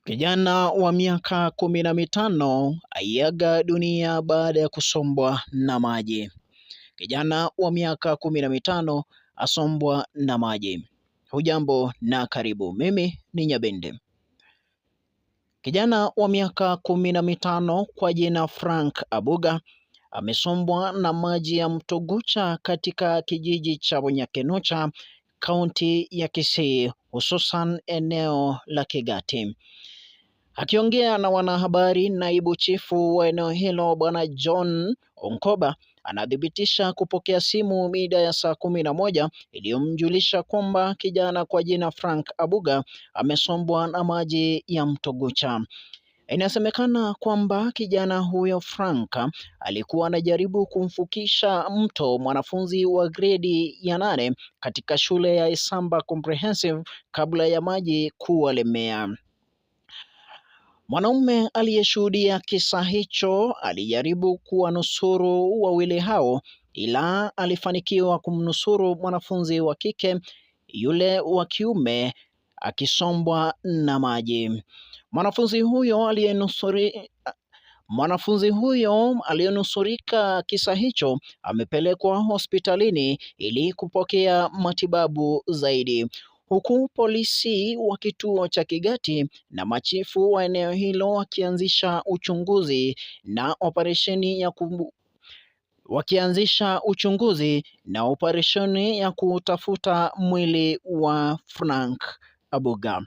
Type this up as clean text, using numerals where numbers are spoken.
Kijana wa miaka 15 aiaga dunia baada ya kusombwa na maji. Kijana wa miaka 15 asombwa na maji. Hujambo na karibu. Mimi ni Nyabende. Kijana wa miaka 15 kwa jina Frank Abuga amesombwa na maji ya mto Gucha katika kijiji cha Bonyakenucha, kaunti ya Kisii, hususan eneo la Kigati. Akiongea na wanahabari, naibu chifu wa eneo hilo Bwana John Onkoba anathibitisha kupokea simu mida ya saa 11 iliyomjulisha kwamba kijana kwa jina Frank Abuga amesombwa na maji ya mto Gucha. Inasemekana kwamba kijana huyo Frank alikuwa anajaribu kumfukisha mto mwanafunzi wa gredi ya 8 katika shule ya Isamba Comprehensive kabla ya maji kuwalemea. Mwanaume aliyeshuhudia kisa hicho alijaribu kuwanusuru wawili hao, ila alifanikiwa kumnusuru mwanafunzi wa kike, yule wa kiume akisombwa na maji. Mwanafunzi huyo aliyenusurika kisa hicho amepelekwa hospitalini ili kupokea matibabu zaidi, huku polisi wa kituo cha Kigati na machifu wa eneo hilo wakianzisha uchunguzi na operesheni ya kutafuta mwili wa Frank Abuga.